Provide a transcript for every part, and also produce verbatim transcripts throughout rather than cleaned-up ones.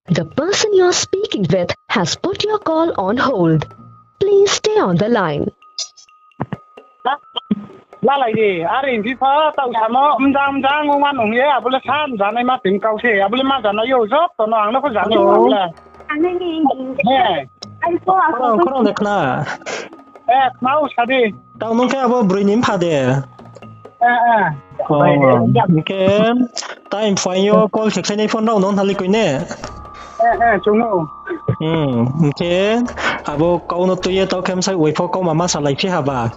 The person you're speaking with has put your call on hold. Please stay on the line. Lalai di, are hing phi pho taoh samo, mjang mjang ong ma nung ye, abo le sa mjanaima tong kau se, abo le ma janai yo, joto no ang no pho janai yo, ang le. He. Khorang, khorang de khna. Eh, khna o sa di. Taoh nung khe abo broi ni mpha de. Eh, eh. Oh, hing khe time phaing yo call khe khlainai phone rao no hnali koi ne? Eh, eh, chung no. Hmm, hing khe abo kau no tui ye taoh khe bsai wai pho kauma ma salai phi ha ba.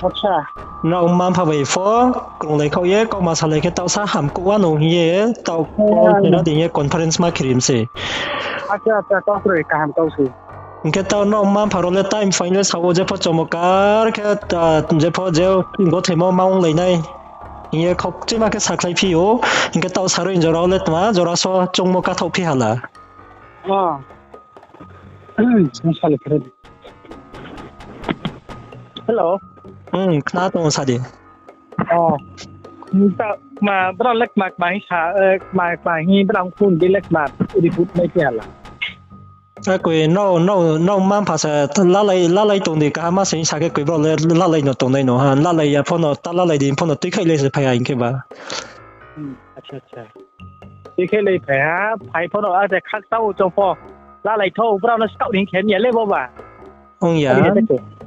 Acha. Nrao mma mpha bai pho krunglai khaoh ye kauma salai khe taoh sa hamkuh wa nung hing ye taoh call khe ra di hing ye conference ma khe ri mi se. Acha, acha, taoh kroi kaham kau se. Hing khe taoh nrao mma mpha rao le time phaing le sa wo jepho chomokar khe, jepho je gothaimo ma onglai nai hing ye khaukchima khe sakhlai phi ou. Hing khe taoh saroi jora wo le tma jora so choungmo kathaoh phi ha la. Hello. Hmm, khna tong sa di. Brao le kma kma hing sa, kma kma hing brao phone di le kma report mai phi ha la. Akoi, nrao mma mpha se lalai, lalai tong di kaham ma se hing sa khe koi brao le lalai no tongnai no ha, lalai ya pho no, ta lalai di pho no tuikhaihlai se phai ha hing khe ba. Tuikhaihlai phai ha, phai pho no, ate khakchang ou chung pho. Lalai thou, brao no skaoh ni hing khe mi ya le bo ba. Ong ya.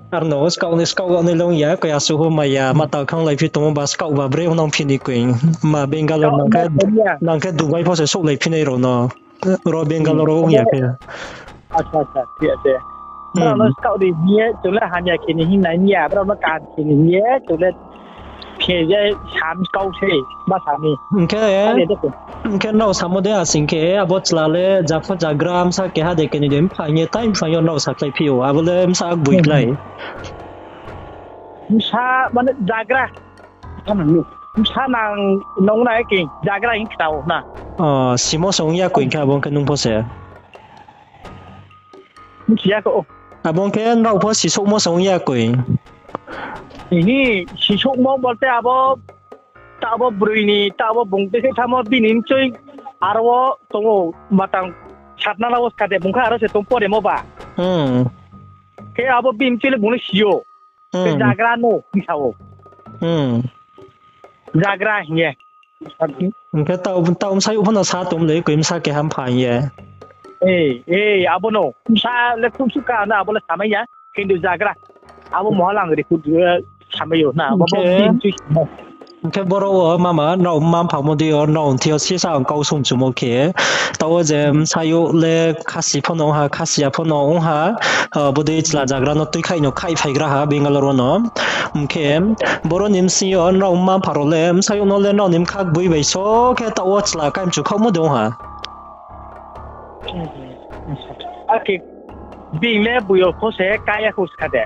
Ar no skaoh ni, skaoh ni le ong ya, koi asuh ho mai ya, ma ta khanglai phi tongmo ba skaoh ba bre nang phi ni koi. Ma Bangalore nang khe, nang khe Dubai pho se souhlai phi nai rao no. Ro Bangalore ro ong ya khe. Acha, acha, thik ache. Brao no skaoh di hing ye, chung le hamya khe ni hing nai ya, brao no kaham khe ni hing ye, chung le khe ye sam kau se, ma sa mi. Hing khe nrao samo de asing khe, abo chla le japho jagra bsa keha de khe ni de mpha hing ye, time phaing yo nrao sakhlai phi ou, abo le bsa akboi klái. Bsa mane jagra. Bsa nang nung nai khe jagra hing kta ou na. Simo se ong ya koi khe abo khe nung pho se. Bchi ya kho. Abo khe nrao pho sisouhmo se ong ya koi. Hi, sisouhmo bolte abo, ta abo broi ni, ta abo bung tei khe thamo bini mchoi aro wo tong ou matang satna la wo skade bung khe aro se tong poremo ba. Khe abo bini mchoi le bung le si ou. Khe jagra no hing sa ou. Jagra hing ye. Hing khe taoh, taoh bsayouh pho no sa tong le, koi bsa keha mpha hing ye. Ei, ei, abo no. Bsa le khruh suh ka no, abo le samai ya. Kintu jagra. Abo mohalang ri khruh, eh, samai yo na. Abo bo bini chui. Hing khe boro wo mama, nrao mma mphangmo dei yo, nrao thing yo sisa ang kau song chumo khe, taoh wo je bsayouh le khasi pho no ong ha, khasi ya pho no ong ha, ah, bodei chla jagra no tuikhaih no khaihphaigra ha Bangalore wo no. Hing khe boro ni bsing yo nrao mma mpha rao le bsayouh no le nrao ni bkha gboi bai so khe taoh wo chla kaimchu khaohmo de ong ha. Akhe bini le boi yo pho se kái ya khou ska de.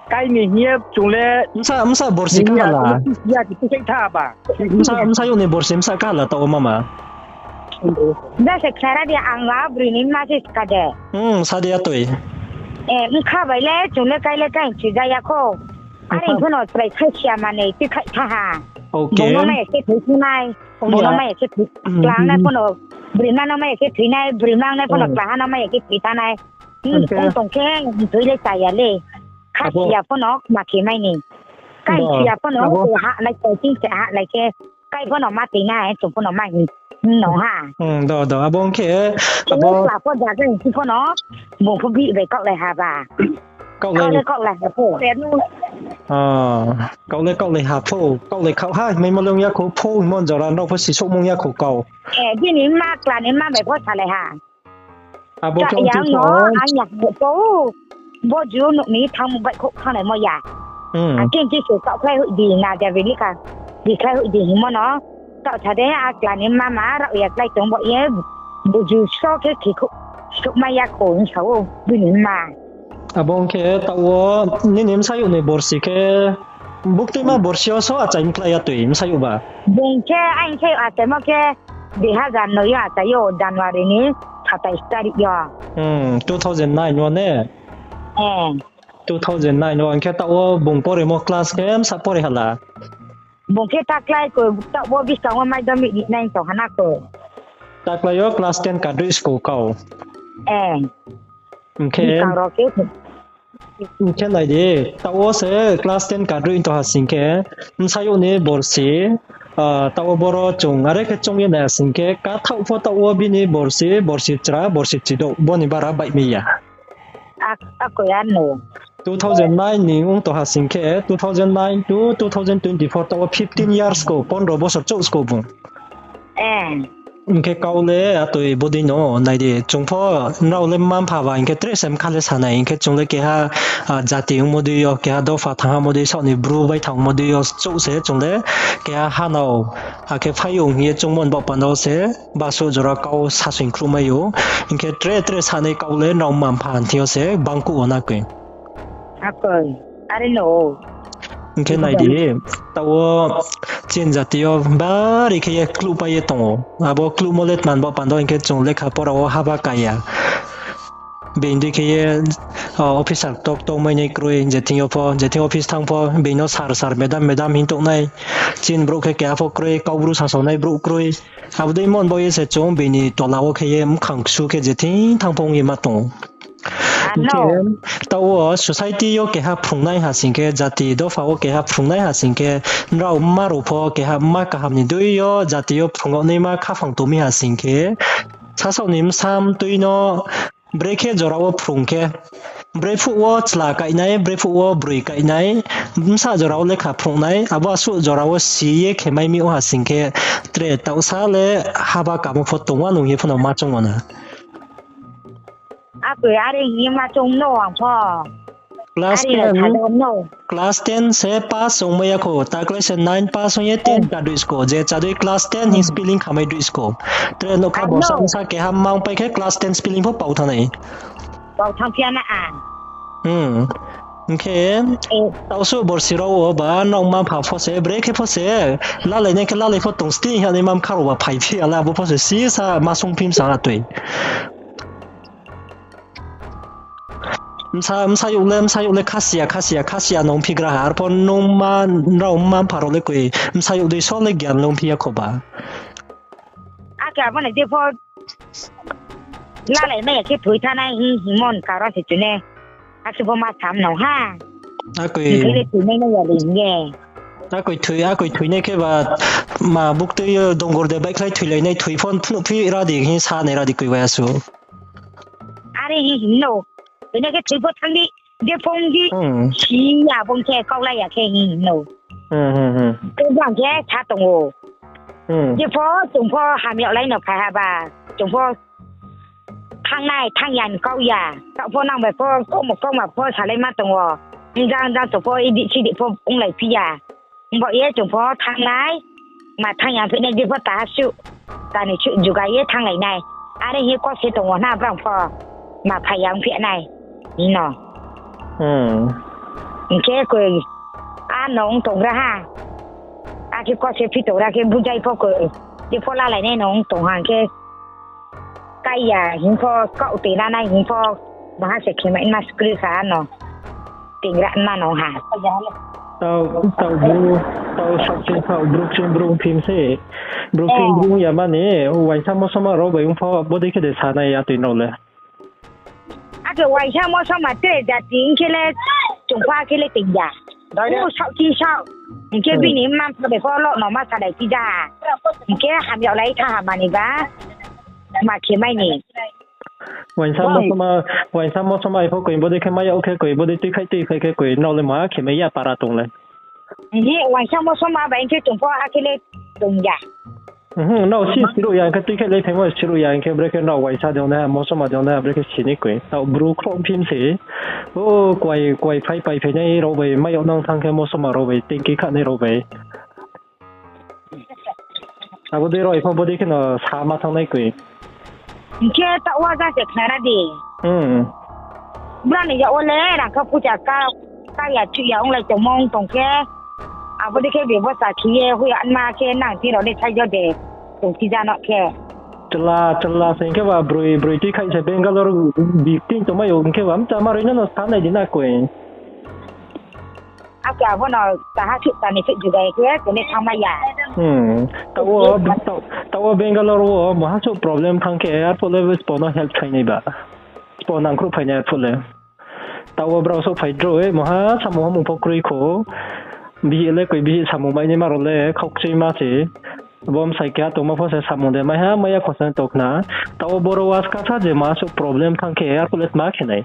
Kái ni hing ye chung le bsa, bsa borsi kaha la. Bsayouh ni borsi bsa kaha la taoh wo mama. Jase khara di ang la broi ni mma se ska de. Sa di atoi. Bkha bai le chung le kái le kái si ja ya khou. Are pho no chrai khai si ya mane tuikhaih tha ha. Bung no mai ya khe thoi thanai. Bung no mai ya khe thoi. Klangnai pho no broi ma no mai ya khe thoi nai, broi ma nai pho no klaha no mai ya khe thoi thanai. Ong tong khe, thoi le cha ya le. Khasi ya pho no ma khe mai ni. Kái si ya pho no, hahlai khe, ching se hahlai khe. Kái pho no ma tui nai, chung pho no ma hing no ha. Do, do, abo ong khe, abo chla pho jaga hing pho no, bung pho bih bai kaohlai ha ba. Kaohlai, kaohlai ha pho. Kaohlai kaohlai ha pho. Kaohlai khaoh ha, hingmaimo le ong ya khou, pho hingmo jora nrao pho sisouhmo ong ya khou kau. Bini mma, kla ni mma bai pho salai ha. Abo khe ya no, ang ya pho, bo ju nouh ni thang baihkhouh thanngnaimo ya. Akhe khe se kaohkhlai hoih di, na ja bini kha, bikhlai hoih di hingmo no. Kaoh sa de, a kla ni mama rao ya klái tong bo ye, bo ju so khe khe khouh, souhmai ya khou hing sa ou, bini mma. Abo ong khe taoh wo nini bsayouh ni borsi khe, buktuima borsi yo so achai mklái ya tui bsayouh ba? Bung khe aini bsayouh achaimo khe, dui hazar noi yo achai ou, January ni satais tarik yo. Two thousand nine wo ne? Two thousand nine wo, hing khe taoh wo bung poremo class khe bsa pore ha la? Bung khe ta klái koi, taoh wo buskang wo madhyamik ri nai tong ha na koi. Taklai yo class ten kadroih skou kau. Eh. Hing khe, hing khe nai di, taoh wo se class ten kadroih tong ha sing khe, bsayouh ni borsi, ah, taoh wo boro chung are khe choung ye nai ha sing khe, kathaoh pho taoh wo bini borsi, borsi chra, borsi chidouh, bo ni bara baih mi ya. Ak-, akoi ano. Two thousand nine ni ong tong ha sing khe, two thousand nine to two thousand twenty-four taoh wo fifteen years ko, pondro bosor chouh sko bung. Eh. Hing khe kau le atoi bodei no nai di. Chung pho nrao le mma mpha ba hing khe tre se mkha le sa nai. Hing khe chung le keha, ah, jati ongmo dei yo, keha dopha thanngmo dei, saoh ni bru bai thanngmo dei yo, chouh se chung le keha hanao, akhe phai ou hing ye choungmo ni baoh panda wo se, basuh jora kau sasoing khruh mai ou. Hing khe tre tre sanai kau le nrao mma mpha thing yo se bangkuh wo na koi. Akoi, are no. Hing khe nai di, taoh wo chini jati yo bari khe ye kluhpai ye tong ou. Abo kluhmo le tma ni baoh panda wo hing khe chung lekha pora wo haba ka ya. Being dei khe ye, o, officer tok tongmai nai kroi, je thing yo pho, je thing office thanng pho, being no sir, sir, madam, madam hing tong nai. Chini brouh khe keha pho kroi, Kaubru sasao nai brouh kroi. Abo dei mon baoh ye se chung being ni tola wo khe ye mkhang ksu khe je thing thanng pho ong ye ma tong ou. Hing khe, taoh wo society yo keha phrungnai ha sing khe, jati dopha wo keha phrungnai ha sing khe, nrao mma rao pho keha mma kaham ni dei yo jati yo phrung yag naima khaphang tong mi ha sing khe, sasaoh ni bsa mtui no brekhe jora wo phrung khe, brephuh wo chla kainai, brephuh wo broi kainai, bsa jora wo lekha phrungnai, abo asuh jora wo si ye khe mai mi ong ha sing khe, tre taohsa le haba kamo pho tong wa nung ye pho no ma choung wo na. Akoi are hing ye ma choung no ang pho. Class ten se pass ong mai ya kho, taklai se nine pass ong ye ten ka dui sko, je chadui class ten hing spelling khamai dui sko. Tre nokha borsa bsa keha mang pai khe class ten spelling pho pau thanng nai. Pau thanng phi ya na a. Hing khe, taoh suh borsi rao wo ba nrao mma mpha pho se, brekhe pho se, lalai nai khe lalai pho tong sti hing ya nai ma mkha rao ba phai phi ya la, abo pho se sisa ma sung phi msa atoi. Bsa, bsayouh le, bsayouh le khasi ya, khasi ya, khasi ya nung phi gra ha, arpho nung ma, nrao mma mpha rao le koi, bsayouh dei so le gyan le ongphi ya kho ba. Akhe abo ni je pho lalai mai ya khe thoi thanai hing hingmo ni karon se chini. Akhe pho ma sam nang ha. Akoi. Hing khe le thoi nai nai ya le hing ye. Akoi thoi, akoi thoi nai khe ba ma buktui yo dongor de baihkhlai thoilai nai thoi phone phnuh phi ra di hing sa nai ra di koi bai asu. Are hing hing no. Thoi nai khe thoi pho thanng di, je phone di. Si ya bung khe kaulai ya khe hing hing no. Tei bang khe sa tong ou. Je pho chung pho hamyag lai no phai ha ba. Chung pho thanng nai, thanng ya ni kau ya. Taoh pho nang bai pho, kauma, kauma pho salai ma tong ou. Jang jang chung pho, idi sidi pho onglai phi ya. Himba ye chung pho thanng nai, ma thanng ya phi nai, je pho ta suh, ta ni suh juga ye thannglai nai. Are hing ye kose tong ou na brang pho, ma phai ya ongphi nai, hing no. Hing khe koi, a no ong tong ra ha. Akhe kose phi tong ra khe bujai pho koi, je pho lalai nai no ong tong ha hing khe. Kai ya hing pho, kaoh tei ra nai hing pho, maha se khemai ma skri sa no. Ting ra ma no ha. Taoh, taoh bru, taoh sakching taoh bru kching bru phim se. Bru kching bru ya mani, uaingsa mosoma rao bai ong pho, bodei khe de sa nai ya tui nrao le. Akhe uaingsa mosoma tre jati hing khe le, chung pho akhe le ting ya. U saoh khe saoh. Hing khe bini mma mpha bai pho lo no ma salai phi ja. Hing khe hamyag lai tha ha mani ba. Ma khemai ni. Uaingsa mosoma, uaingsa mosoma ai pho koi bodei khe mai yag khe koi bodei tuikhai tuikhai khe koi nrao le ma khemai ya para tong le. Hing khe uaingsa mosoma bai hing khe chung pho akhe le tong ya. Nrao si siruh ya hing khe tuikhai lai phaimo siruh ya hing khe brekhe nrao uaingsa de ongnaiha mosoma de ongnaiha brekhe sini koi. Taoh bru khroh phim se. O kuai, kuai phai pai phainai rao bai mai yag nang thanng khe mosoma rao bai tengki khanai rao bai. Abo dei rao pho bodei kheno sa ma thanngnai koi. Hing khe taoh wa ja se khna ra di. Bra ni yag wo le rang kha puja ka, ka ya chu ya onglai tongmo ong tong khe. Abo dei khe bebosta khe ye hoih ya ma khe nang tini rao le sai jo de. Tong phi ja no khe. Chla, chla se hing khe ba broi, broi tuikhai se Bangalore bikting tongmai ou hing khe ba mchama roi no no sa nai di na koi. Ake abo no kaha suh tani suh jugai khe tini thanngmai ya. Hmm. Taoh wo, taoh, taoh wo Bangalore wo maha suh problem thanng khe, arphuh le sbo no help khlainai ba. Sbo nangkhruh phainai arphuh le. Taoh wo brao souhphai droi, maha samung hamung pho kroi kho. Bihih le koi bihih samung mainaima rao le khaukchuima se. Bo bsai keha tongmo pho se samung de maiha, mai ya kho se tong khna. Taoh wo boro wo askasa je maha suh problem thanng khe, arphuh le tma khe nai.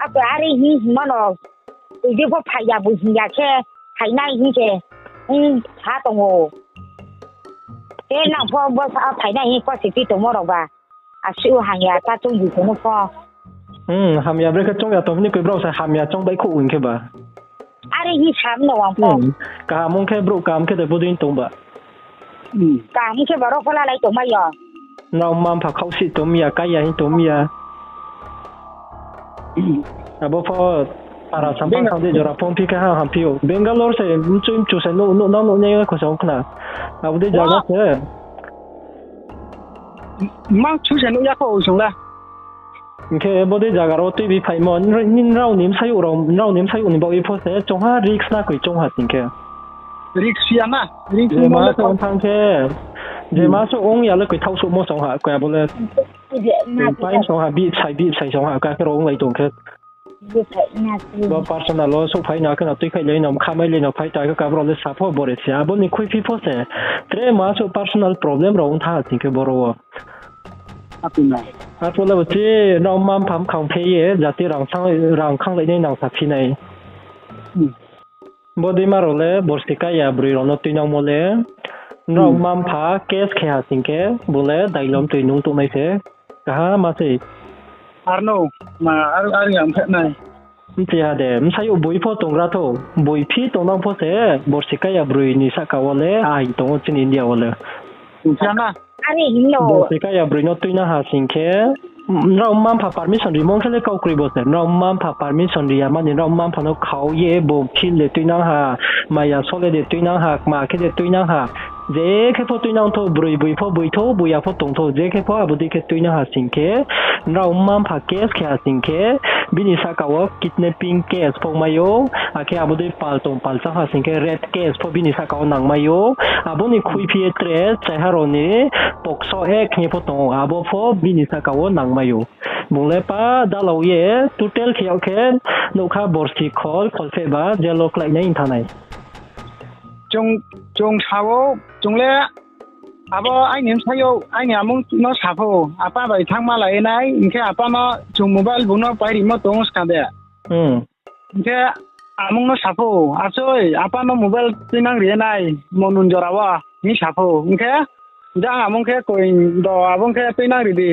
Ake are hing hingmo no, tui je pho phai ya bo hing ya khe, phainai hing khe, hing sa tong ou. Khe nang pho bo sa phainai hing pho siti tongmo rao ba. Asuh hamya ta choung di tongmo pho. Hmm, hamya bre khe choung ya tong ni koi brao sa hamya choung bai khouh hing khe ba. Are hing sa mano ang pho. Hmm, kaham ong khe brouh kaham khe de bodei tong ba. Kaham khe boro pho lalai tongmai yo. Nrao mma mpha khaohsih tong mi ya, kái ya hing tong mi ya. Abo pho para samphang thanng di jora phone phi khe ha hamphi ou. Bangalore se mchoi mchu se nuh, nuh nang nuh nai kho se ong khna. Abo dei zaga se. Mma mchu se nuh ya kho chung le. Hing khe bodei zaga rao tuibi phaimo, nrao ni bsayouh rao, nrao ni bsayouh ni baoh ye pho se, chungha risk na koi choung ha sing khe. Risk ya na, risk je ma se ong thanng khe, je ma se ong ya le koi thaoh souhmo song ha, koi abo le. Pai song ha, bihsai, bihsai song ha, ka khe rao onglai tong khe. Bo personal wo souhphai no, akhe no tuikhaihlai no, mkha mailai no phai ta khe, ka brao le sa pho bore se, abo ni khuiphi pho se. Tre ma suh personal problem rao ong thanng ha sing khe boro wo. Arphuh le bo chi, nrao mma mpha mkhang phe ye, jati rang khanglainai nang saphi nai. Bodei ma rao le borsi kái ya broi rao no tuinangmo le, nrao mma mpha case khe ha sing khe, bung le dailom toi nung tongnai se, kaham ma sei. Ar no, ma, ar, ar yang phe nai. Bchi ha de, bsayouh boi pho tonggra thou, boi phi tongnang pho se, borsi kái ya broi ni sahka wo le, ain tong ou chini India wo le. Are hing no. Borsi kái ya broi no tuinang ha sing khe, nrao mma mpha permission rimo khe le kau kroi bo se. Nrao mma mpha permission ri ya mani, nrao mma mpha no khau ye bo phil de tuinang ha, maya sole de tuinang ha, kma khe de tuinang ha. Je khe pho tuinang thou, broi boi pho boi thou, boi ya pho tong thou, je khe pho abo dei khe tuinang ha sing khe, nrao mma mpha case khe ha sing khe, bini sahka wo kidnapping case pho mai ou, akhe abo dei pal tong pal chá ha sing khe rape case pho bini sahka wo nangmai ou, abo ni khuiphi ye tre chaiha rao ni POCSO Act hing ye pho tong ou, abo pho bini sahka wo nangmai ou. Bung le pa dalau ye total khe yag khe nougkha borsi khol, kholpheh ba jail wo kláinai ong thanng nai. Chung, chung sa ou, chung le abo aini bsayouh, aini amung no sa pho, apa bai thanngma lai nai, hing khe apa no chung mobile bung no pairimo tong ou skang de. Hing khe amung no sa pho, achoi, apa no mobile tuinang ri nai, mo nun jora wo, hing sa pho. Hing khe jang amung khe koi do, abo ong khe tuinang ri di.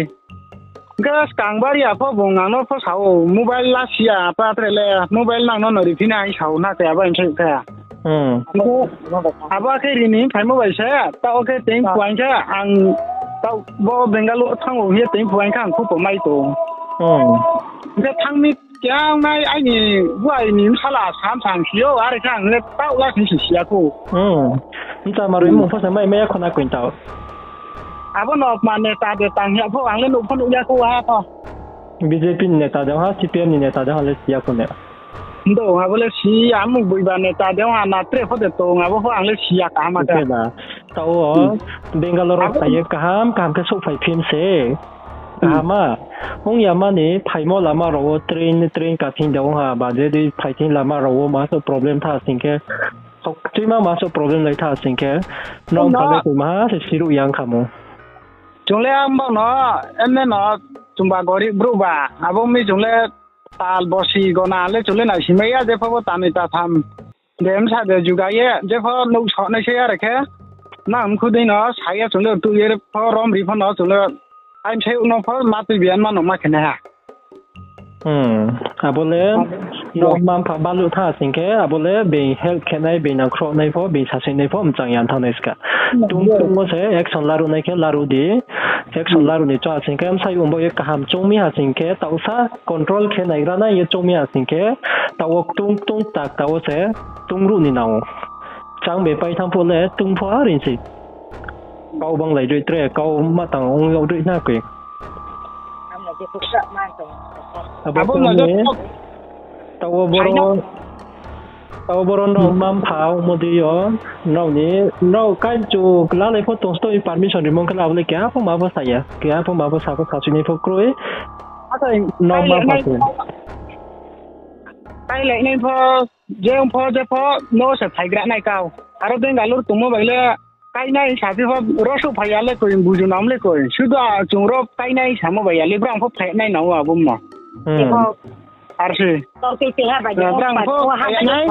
Hing khe skang bari ya pho bung ang no pho sa ou, mobile la si ya, apa tre le mobile nang no no riphi nai sa ou, na khe abo hing sa ou khe. Abo khe ri ni phaimo bai se, taoh khe tei phuaing khe ang taoh bo Bangalore thanng ou hing ye tei phuaing khe ang khupo mai tong. Hing khe thanng mi khe ang nai aini guai ni bsala sam sam si ou, are khe ang le taoh la sing si si ya khou. Bchama roi mung pho se mai mai ya khona koi tao. Abo no ma neta de tang ya pho ang le nuh pho nuh ya khou ha pho. BJP ni neta de ha, CPM ni neta de ha le si ya khou ne. Ndo, abo le si ya, mung boiba neta de ha, na tre pho de tong, abo pho ang le si ya kaham khe. Taoh wo Bangalore wo phai ye kaham kaham khe souhphai phim se. Kaham a. Ong ya mani phaimo lama rao wo train, train kathing de ong ha, ba je dei phai thing lama rao wo ma so problem tha sing khe. Khaukchuima ma so problem lai tha sing khe. Nrao mpha le koi maha se siruh yang khamo. Chung le ang bang no, emne no, chungba gorib brouh ba, abo mi chung le tal bosi gona le chung le naisimai ya, jepho bo tanoi tatham de bsa de juga ye, jepho nouh soh nai se are khe, nang mkhu dei no sa ye chung le tuh ye pho rom ri pho no chung le, aimsai no pho ma tui bian ma no ma khe nai ha. Abo le nrao mma mpha baluh tha sing khe, abo le being help khe nai, being nangkhruh nai pho, being sasoih nai pho, mchang ya thanng nai ska. Tung tung wo se action laruh nai khe laruh di, action laruh ni choung ha sing khe, bsayouh bo ye kaham choung mi ha sing khe, taohsa control khe naigra nai ye choung mi ha sing khe, taoh wo ktung ktung tak taoh wo se tungruh ni nang ou. Chang be pai thanng phuh le tung pho ha ri se. Kau banglai droi tre, kau ma tang ong yag droi na koi. Abo no ni, Taoh wo boro, taoh wo boro nrao mma mpha ongmo dei yo, nrao ni, nrao kainchu lalai pho tong sto, permission rimo khe la abo le keha pho ma pho sa ya, keha pho ma pho sa pho sa chinai pho kroi. Nrao mma mpha se. Kailai nai pho, je ong pho, je pho, no se phaigra nai kau. Aro Bangalore tongmo bai le, kainai sa phi pho, ro souhphai ya le koi, buju nam le koi. Sudu a chung ro kainai samo bai ya le, brang pho phai nai nang ou abo no. Ar se. Brang pho phai ya nai.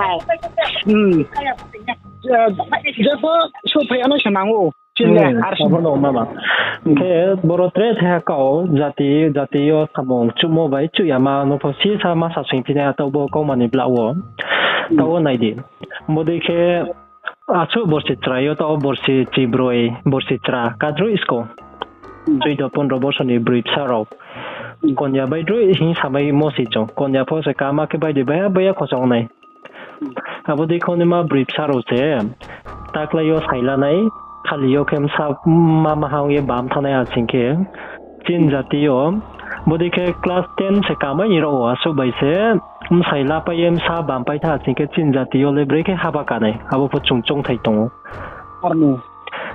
Je pho souhphai ya nai se nang ou. Chini ar se. Abo no mama. Hing khe boro tre thaiha kau, jati, jati yo samung chuhmo bai chuh yama no pho sisa ma sa soing phi nai, taoh bo kauma ni bla wo. Taoh wo nai di. Bodei khe asuh borsi chrai yo, taoh wo borsi chibroi, borsi chra, kadroi sko. Chuido pondro bosor ni broi bsa rao. Konya bai droi hing samaimo se chung. Konya pho se kama khe bai de bai, bai ya khosong nai. Abo dei khe naima broi bsa rao se taklái yo saila nai, khali yo khe bsa mma maha ong ye bam thanng nai ha sing khe, chini jati yo, bodei khe class ten se kamai ni rao wo asuh bai se, bsai lapai ye bsa bam pai tha ha sing khe chini jati yo le brekhe haba ka nai, abo pho chung choungthai tong ou.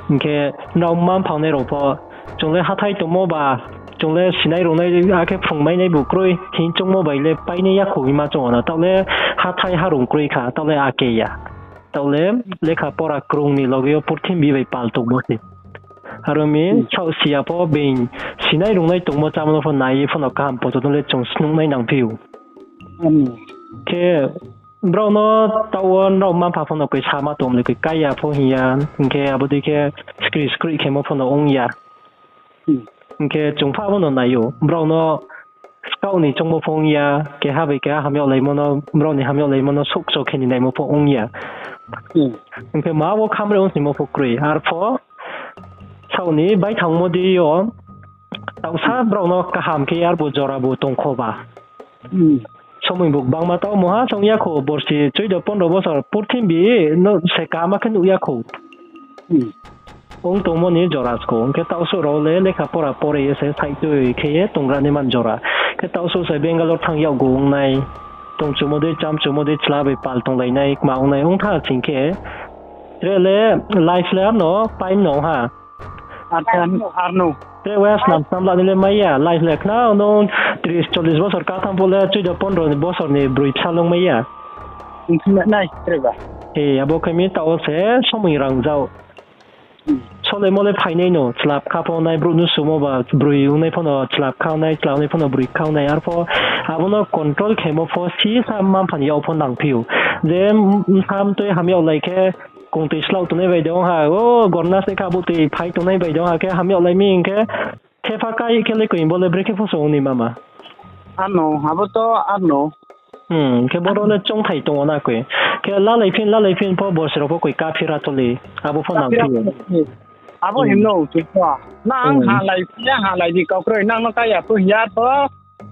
Hing khe nrao mma mpha ongnai rao pho, chung le hathái tongmo ba, chung le sinai rungnai, akhe phrungmai nai bu kroi, hing choungmo bai le painai ya khou hingma choung ou na, taoh le hathái harung kroi kha, taoh le ake ya. Taoh le lekha pora krung ni loge yo purthimbi bai pal tongmo se. Aro mi saoh si ya pho being sinai rungnai tongmo chámo no pho nai ye pho no kaham pocho no le chung snungnai nangphi ou. Khe brao no taoh wo nrao mma mpha pho no koi sama tong le koi kái ya pho hing ya, hing khe abo dei khe skri skri khemo pho no ong ya. Hing khe chung pha abo no nai ou, brao no skaoh ni choungmo pho ong ya, keha bai keha ham yag laimo no, brao ni ham yag laimo no souhkcho khe ni naimo pho ong ya. Hing khe ma wo khamre ong simo pho kroi, arpho saoh ni baithangmo dei yo, taohsa brao no kaham khe arbu jora bu tongkho ba. Somoi bu gbangma taoh mungha song ya khou, borsi chuido pondro bosor purthimbi no se kaham khe nuh ya khou. Ong tongmo ni jora sko, hing khe taohsuh rao le lekha pora pore ye se saihtoi khe ye tonggra nai man jora. Khe taohsuh se Bangalore thanng yag gu ong nai, tongchumo dei, chámchumo dei, chla bai pal tonglai nai, kma ong nai, ong tha sing khe, tre le life le ano paim no ha. Tre wayas nam snam la ni le mai ya, life le khna no tris chollis bosor ka thanng phuh le chuido pondro ni bosor ni broi bsa lung mai ya. Abo khe mi taoh wo se somoi rang zag. Solemo le phainai no, chla kha pho nai, brouh no sumo ba broi ongnai pho no chla kha nai, chla ongnai pho no broi kha nai, arpho abo no control khemo pho sisa mma mpha ni yak pho nangphi ou. Je bsa mtoi ham yag lai khe, kongtoi slao tongnai bai de ong ha, o gorna se kha butoi phai tongnai bai de ong ha khe ham yag lai mi hing khe, thepha kai khe le koi bo le brekhe pho song ni mama. Ano, abo to ano. Khe boro le choungthai tong ou na koi. Khe lalai phin, lalai phin pho borsi rao pho koi kaphira tole. Abo pho nangphi ou. Abo himno chung pho. Nang halai phi ya, halai di kau kroi, nang no kaya pho hing ya pho.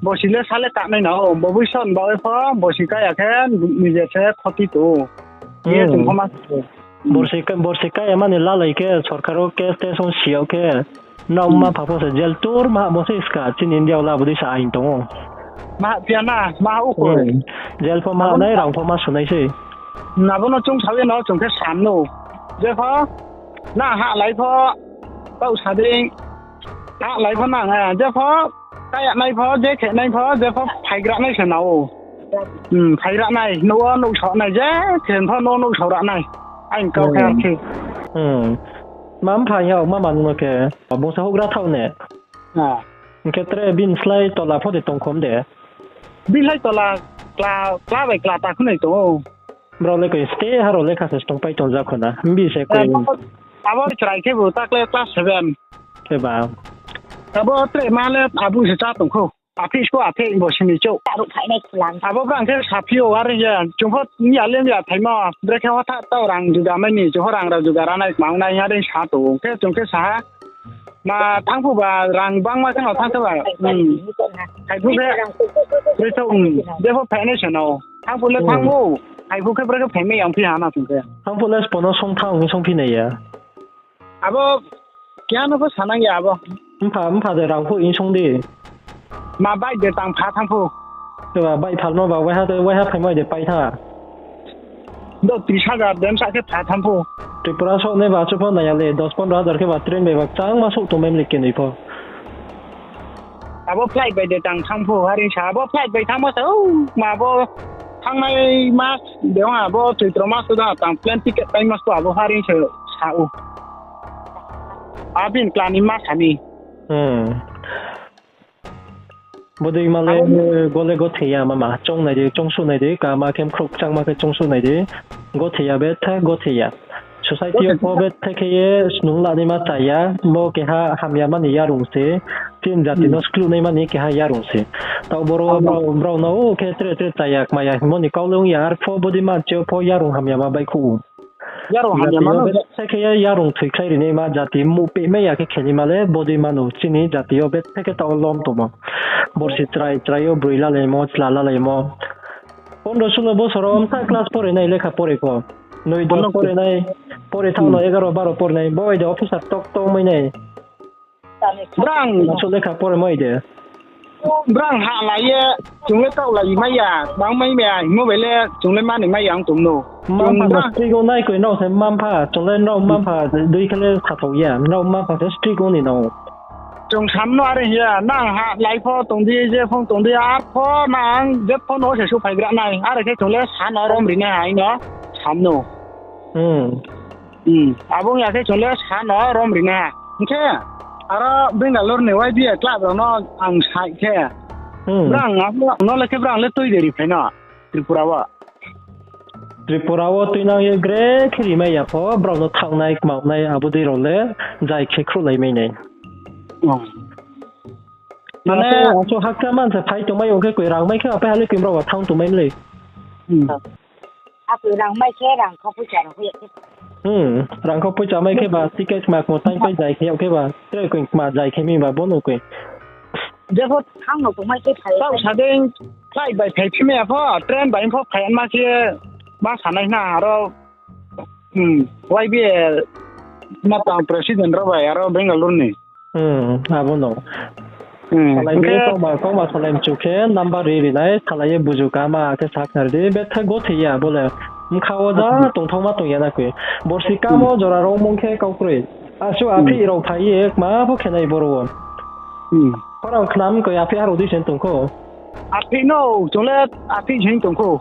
Borsi le sa le kanai na ou, bo boi son ba pho, borsi kaya khe nije se khoti tong ou. Ye chung pho ma. Borsi ka-, borsi kaya mani lalai khe sorkar wo case tes ong si yag khe, nrao mma pha pho se jail tour ma hahmo se ska, chini India wo le abo dei sa ain tong ou. Ma hahphi ya na, ma hah ou koi. Jail pho ma hah nai, rang pho ma su nai sei. Abo no chung sao ye no chung khe sam no. Je pho, nang halai pho, taoh sa dei, halai pho nang, je pho, kaya nai pho, je khe nai pho, je pho phaigra nai se na ou. Phaigra nai, nouh wo nouh sao nai, je khe pho nouh wo nouh sao ra nai. Aini kau khe ar khe. Ma mpha ya, ma manung no khe, bungsa houhgra thaoh ne. Hing khe tre bini slái tola pho de tongkhom de. Bini slái tola kla, kla bai kla ta khunai tong ou. Brao le koi stay ha rao lekha se tongpai tong ja kho na. Mbi se koi. Abo chrai khe bu ta kle class seven. Kheba. Abo tre ma le abu se chá tong khou. Aphi sko aphi bo sini chouh. Abo brang khe saphi ou are ye. Chung pho ya le ya thaima. Brekhe hotha tao rang juga mai ni. Chung pho rang rao juga ra nai kma ong nai are sa tong ou. Khe chung khe sa ha. Ma thanng phuh ba rang bangma khe no thanng khe ba. Khai phuh khe, bre tho, je pho phai nai se no. Thanng phuh le thanng ou. Khai phuh khe brekhe phai mai yang phi ha na chung khe. Thanng phuh le sbo no song thanng hing song phi nai ya. Abo keha no pho sanang ya abo. Mpha, mpha de rang phuh hing song di. Ma bike de tang pha thanng phuh. Khe ba bike phalmo ba waiha, waiha phaimo de pai tha. Do tris hajar dem sa khe pha tham pho. Tripura souh nai ba chu pho nai ya le, dos pondro hajar khe ba train bai ba kchangma souh tongmai mle kenoi pho. Abo flight bai de tang thanng pho, haring sa abo flight bai thanngmo sa, ou, ma bo thanngnai mas, de abo Choitro mas da tang plane ticket pai mas to abo haring se sa ou. Abin kla ni ma sa ni. Hmm. Bodei ma le gole gothe ya mama, choung nai di, choung suh nai di, kama khe mkhrouh kchangma khe choung suh nai di, gothe ya bethe gothe ya. Society yo pho bethe khe ye snung la naima cha ya, bo keha hamya mani yarung se, chini jati no skluh naima ni keha yarung se. Taoh boro brao, brao no o khe tre tre cha ya, kma ya hingmo ni kau le ong ya, arpho bodei manchi yo pho yarung hamya ma baihkhouh ou. Jati yo bethe khe ye yarung thoikhlai ri naima, jati muh pehmai ya khe khe naima le bodei mano, chini jati yo bethe khe taoh lom tongmo. Borsi chrai chrai yo broi lalaimo, chla lalaimo. Pondro sulo bosor wo mtha class pore nai, lekha pore pho. Noi dos pore nai, pore thanng no egaro baro pore nai, bo bai de officer tok tok mai nai. Brang asuh lekha pore mai de. Brang ha lai ye, chung le taoh lai mai ya, bang mai ya, hingmo bai le chung le mani mai ya ong tong no. Mma mpha no strict ong nai koi, nrao se mma mpha, chung le nrao mma mpha dei khe le khathao ya, nrao mma mpha se strict ong ni no. Chung sam no are hing ya, nang ha lai pho tong di, je phone tong di, ar pho nang je phone no se suhphai gra nai, are khe chung le sa no rom ri nai ha, ino sam no. Abo ong ya khe chung le sa no rom ri nai ha. Hing khe aro Bangalore ni Y B A club rao no ang sai khe, brang abo no le khe brang le tui de ri phai no Tripura wo. Tripura wo tuinang ye gre khe rimai ya pho, brao no thanng nai, kma nai, abo dei rao le jai khe khruhlai mai nai. Mane asuh hakcha man se phai tongmai ong khe koi rang mai khe apai ha le koi brao ba thanng tongmai mlei. Rang mai khe rang kho poicha rao khe. Rang kho poicha mai khe ba ticket kma kmo taingpai jai khe yag khe ba tre koi kma jai khe mi ba bo no koi. Jepho thanng no tongmai khe phai. Taoh sa dei flight bai phai phi mai ya pho, train bai pho phai ma khe ma sanai na aro Y B A ma tang president rao bai aro Bangalore ni. Abo no. Salai di, kauma, kauma salai mchu khe number ri ri nai, salai ye buju kama khe sakhnari di, bethe gothe ya bo le. Bkha wo ja tongthaoma tong ya na koi. Borsi kamo jora rao mung khe kau kroi. Asuh aphih rao phai ye kma pho khe nai boro wo. Khorang khnam koi aphih ha rao dei se tong kho. Aphih no, chung le aphih se tong kho.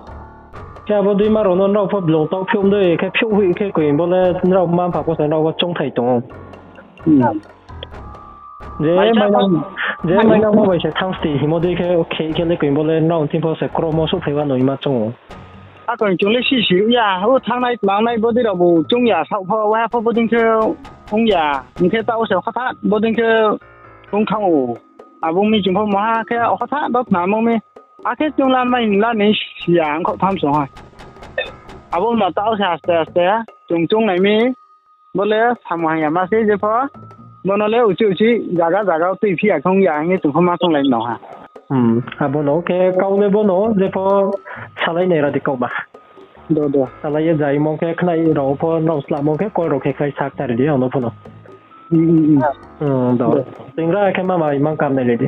Khe abo deima rao no nrao pho blung taoh phiouh dei khe phiouh hoih khe koi bo le nrao mma mpha pho se nrao wo choungthai tong ou. Je mainang, je mainang bo bai se thanng sti hingmo dei khe khe khe le koi bo le nrao thing pho se kromo souhphai wa no hima choung ou. Akoi chung le sisi ya, o thanngnai tmangnai bodei raobu choung ya, saoh pho, waiha pho bodei khe ong ya, hing khe taoh se hothat bodei khe ong thanng ou. Abo mi chung pho maha khe hothat do khnamo mi. Akhe chung la mai la ni si ya, ongkhaoh tham song ha. Abo ma taoh se aste aste chung choung nai mi. Bo le samung hamya ma se je pho. Bo no le uchih uchih zaga zaga wo tuiphi ya khe ong ya hing ye chung pho ma chounglai no ha. Abo no khe kau le bo no je pho salai nai ra di kauma. Salai ye jaimo khe khnai rao pho nrao slamo khe call rao khe khlai sakhnari di ang no pho no. Tingra khe mama imang kam nai lai di.